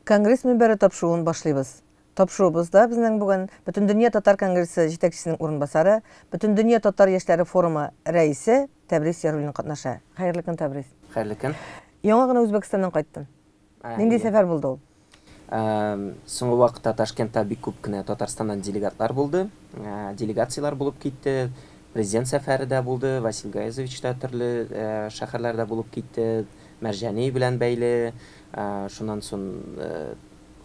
Конгресс мөнбәре тапшыруын башлыйбыз. Тапшыруыбызда безнең бүген Бөтендөнья татар конгрессы җитәкчесенең урынбасары, Бөтендөнья татар яшьләре форумы рәисе Тәбрис Яруллин катнаша. Хәерле көн, Тәбрис. Хәерле көн. Яңа гына Үзбәкстаннан кайттым. Нинди сәфәр булды ул? Соңгы вакытта Ташкентта бик күп кенә Татарстаннан делегатлар булды. Делегацияләр булып китте. Президент сәфәре дә булды, Васил Гаязович та төрле шәһәрләрдә булып китте. Мәрҗани белән бәйле, шуннан соң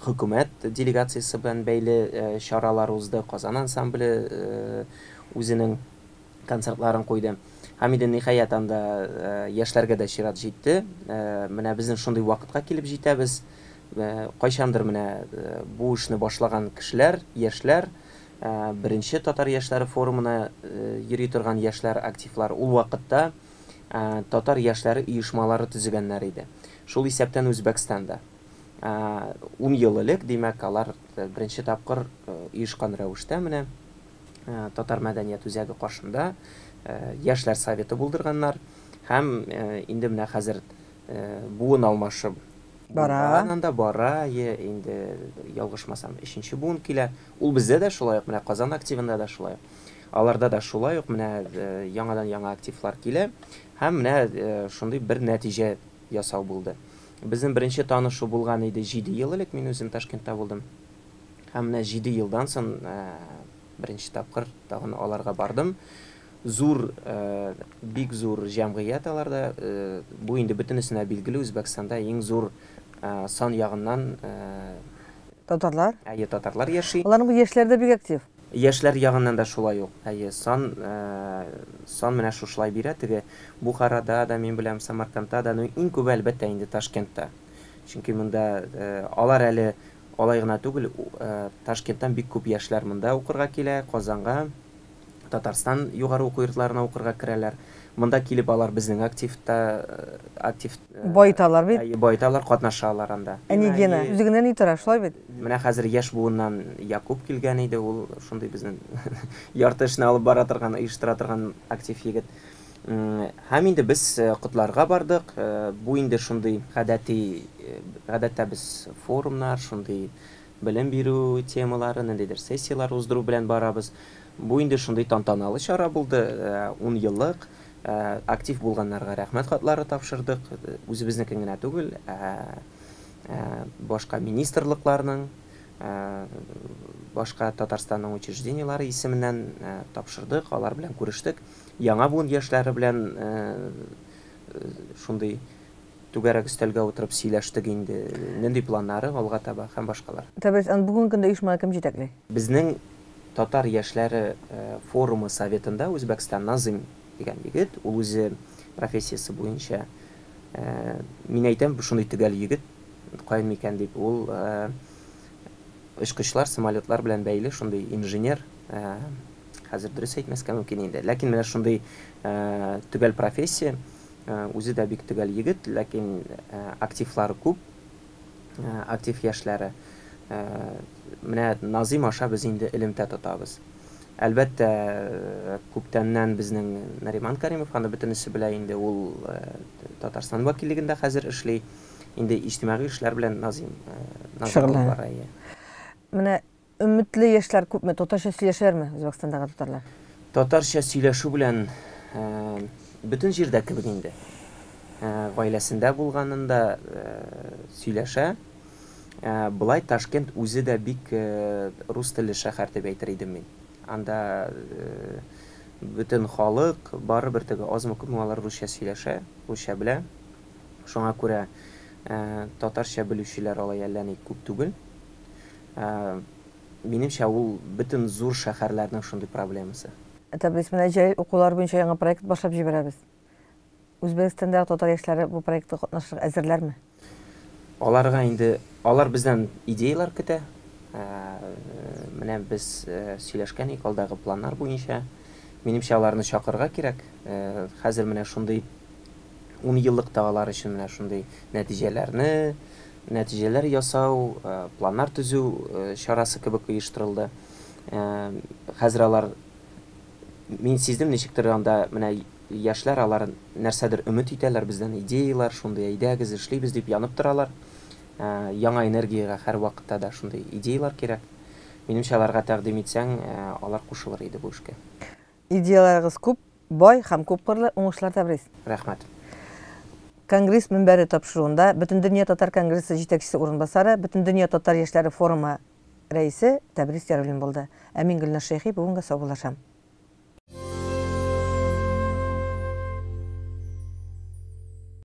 хөкүмәт делегациясе белән бәйле чаралар узды, Казан ансамбле үзенең концертларын куйды. Һәм инде ниһаять анда яшьләргә дә чират җитте. Менә безнең шундый вакытка килеп җитәбез. Кайчандыр менә бу эшне башлаган кешеләр, яшьләр, беренче татар яшьләре форумына йөри торган яшьләр, активлар ул вакытта татар яшьләре оешмалары төзегәннәр иде. Шул исәптән Үзбәкстанда. 10 ел элек, димәк, алар беренче тапкыр оешкан рәвештә менә Татар мәдәният үзәге каршында яшьләр советы булдырганнар һәм инде менә хәзер буын алмашы бара. Анда бара, инде ялгышмасам, өченче буын килә. Ул бездә дә шулай ук, менә Казан активында да шулай ук. Аларда да шулай ук менә яңадан-яңа активлар килә һәм менә шундый бер нәтиҗә ясау булды. Безнең беренче танышу булган иде 7 ел элек, мин үзем Ташкентта булдым. Һәм менә 7 елдан соң беренче тапкыр тагын аларга бардым. Зур, бик зур җәмгыять аларда. Бу инде бөтенесенә билгеле, Үзбәкстанда иң зур сан ягыннан татарлар. Әйе, татарлар яши. Аларның бу яшьләре дә бик актив. Яшьләр ягыннан да шулай ук. Әйе, сан сан менә шушылай бирә. Теге Бухарада да, мин беләм, Самаркандта да, ну иң күбе әлбәттә инде Ташкентта. Чөнки монда алар әле алай гына түгел, Ташкенттан бик күп яшьләр монда укырга килә, Казанга, Татарстан югары уку йортларына укырга керәләр. Монда килеп алар безнең активта актив баеталар бит. Әйе, баеталар, катнашалар анда. Әни Гена, үзе генә ни тора, шулай бит? Менә хәзер яшь буыннан Якуб килгән иде, ул шундый безнең ярты эшне алып бара торган, оештыра торган актив егет. Һәм инде без котларга бардык. Бу инде шундый гадәти, гадәттә без форумнар, шундый белем бирү темалары, ниндидер сессияләр уздыру белән барабыз. Бу инде шундый тантаналы чара булды, 10 еллык. Актив булганнарга рәхмәт хатлары тапшырдык. Үзебезнекен генә түгел, ә башка министрлыкларның, башка Татарстанның учреждениеләре исеменнән тапшырдык, алар белән күрештек. Яңа буын яшьләре белән шундый түгәрәк өстәлгә утырып сөйләштек инде, нинди планнары алга таба һәм башкалар. Тәбрис, аны бүгенге көндә оешманы кем җитәкли? Безнең татар яшьләре форумы советында Үзбәкстан Назым дигән егет, ул үзе профессиясе буенча, мин әйтәм, шундый төгәл егет, каян микән дип, ул очкычлар, самолетлар белән бәйле шундый инженер, хәзер дөрес әйтмәскә мөмкин инде. Ләкин менә шундый төгәл профессия, үзе дә бик төгәл егет, ләкин активлары күп, актив яшьләре. Менә Назым аша без инде элемтә тотабыз. Әлбәттә, күптәннән безнең Нариман Каримов, аны бөтенесе белә инде, ул Татарстан вәкиллегендә хәзер эшли. Инде иҗтимагый эшләр белән Назым алып бара. Менә өметле яшьләр күпме? Татарча сөйләшәләрме Үзбәкстандагы татарлар? Татарча сөйләшү белән бөтен җирдә кебек инде. Гаиләсендә булганында сөйләшә. Былай Ташкент үзе дә бик рус телле шәһәр дип әйтер идем мин. Анда бөтен халык барыбер теге азмы-күпме алар русча сөйләшә, русча белә. Шуңа күрә татарча белүчеләр алай әллә ни күп түгел. Минемчә, ул бөтен зур шәһәрләрнең шундый проблемасы. Тәбрис, менә җәй укулар буенча яңа проект башлап җибәрәбез. Үзбәкстандагы татар яшьләре бу проектка катнашырга әзерләрме? Аларга инде, алар бездән идеяләр көтә. Менә без сөйләшкән идек алдагы планнар буенча. Минемчә, аларны чакырырга кирәк. Хәзер менә шундый 10 еллыкта алар өчен менә шундый нәтиҗәләрне, нәтиҗәләр ясау, планнар төзү чарасы кебек оештырылды. Хәзер алар, мин сиздем, ничектер анда менә яшьләр алар нәрсәдер өмет итәләр бездән, идеяләр, шундый әйдәгез, эшлибез дип янып торалар. Яңа энергиягә һәрвакытта да шундый идеяләр кирәк. Минемчә, аларга тәкъдим итсәң, алар кушылыр иде бу эшкә. Идеяләрегез күп, бай һәм күпкырлы, уңышлар, Тәбрис! Рәхмәт. Конгресс мөнбәре тапшыруында Бөтендөнья татар конгрессы җитәкчесе урынбасары, Бөтендөнья татар яшьләре форумы рәисе Тәбрис Яруллин булды. Ә мин Гөлназ Шәйхи бүгенгә саубуллашам.